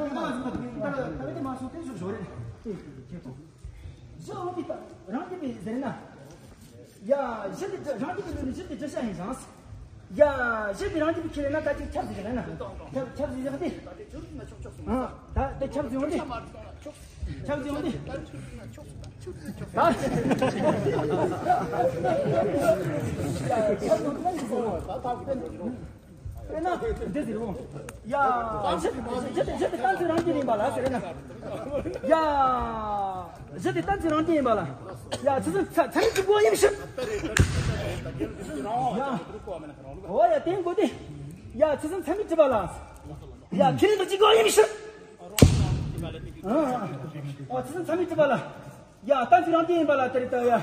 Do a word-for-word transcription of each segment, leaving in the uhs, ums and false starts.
ཁོ་ཡིན་ན་ང་ཚོ་ད་ད་ད་དེ་མ་སོང་དེ་ཞོག་ཞོག་རེད། དེ་དེ་དེ་ཁྱེད་ཚོ། གཞི་འོང་དེ་རང་གི་མི་ཟེར་ན། ཡ། གཞི་དེ་རང་གི་མི་ལུས་ནི་གཞི་དེ་བརྗོད་བྱ་ཡིན་ཞིང་། ཡ། གཞི་དེ་རང་གི་མི་ཁས་ལེན་ན་ད་ཅིག་ཁྱབ་ཟིག་ལེན་ན། ཁྱབ་ཁྱབ་ཟིག་ཡག་དེ། ཨ། ད་དེ་ཁྱབ་ཟིག་ཡོང་དེ། ཁྱབ་ཟིག་ཡོང་དེ། ད། ཁྱབ་ཡོང་དེ། དཔེར་ན་འདི་ཟེར་རོ། ཡ། གཞི་གཞི་གཞི་དེ་གཏན་ཚིགས་རང་རྐྱ་ཡིན་པ་ལ་ཟེར་ན། ཡ། གཞི་དེ་གཏན་ཚིགས་རང་རྐྱ་ཡིན་པ་ལ། ཡ། ཆུ་ཚན་ཚ་ཚ་མིག་གཅིག་པོ་ཡིན་ཕྱིར། ཡ། འོ་ཡ་དེ་མགོ་དེ། ཡ། ཆུ་ཚན་ཚ་མིག་གཅིག་པ་ལ། ཡ། ཁས་ལེན་དང་གཅིག་པོ་ཡིན་ཕྱིར། ཨ། ཨ། ཆུ་ཚན་ཚ་མིག་གཅིག་པ་ལ། ཡ། གཏན་ཚིགས་རང་རྐྱ་ཡིན་པ་ལ་དེ་རེད་ད་ཡ།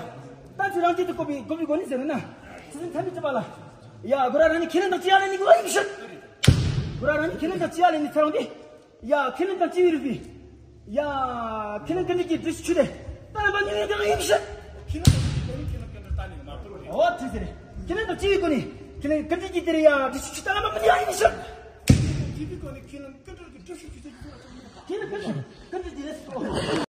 གཏན་ཚིགས་རང་རྐྱ་དེ་གོ་བའི་གོ་བའི་སྒོ་ནས་ཟེར་ན། ཆུ་ཚན་ཚ་མིག་གཅིག་པ་ལ། ཡ། གོ་ར་རང་ཉིད་ཁས་ལེན་དང་གཅིག་ཡ་ལེན་ནི་གོ་ཡིན་ཕྱིར། གོ་ར་རང་ཉིད་ཁས་ལེན་དང་གཅིག་ཡ་ལེན་ནི་ཚར་རང་དེ། ཡ། ཁས་ལེན་དང་གཅིག་ཡོད་རིགས་པས། ཡ། ཁས་ལེན་ཀུན་འདྲའི་གི་སྒྲུབ་བྱེད་ཆོས་དེ་གཏན་ལ་ཕབ་ནི་ཡོད་ཀྱང་ཡིན་ཕྱིར། ཁས་ལེན་དང་གཅིག་ཡོད་ཀྱང་ཡིན་ཕྱིར། འོ་དེ་ཟེར། ཁས་ལེན་དང་གཅིག་ཡོད་གོ་ནི། ཁས་ལེན་ཀུན་འདྲའི་གི་དེ་རེད་ཡ། སྒྲུབ་བྱེད་ཆོས་གཏན་ལ་ཕབ་ནི་ཡང་ཡིན་ཕྱིར། ཁས་ལེན་ཀུན་འདྲའི་གི་སྒྲུབ་བྱེད་ཆོས་དེ། ཁས་ལེན་ཀུན་འདྲའི་ཀུན་འདྲའི་དེ་རེད།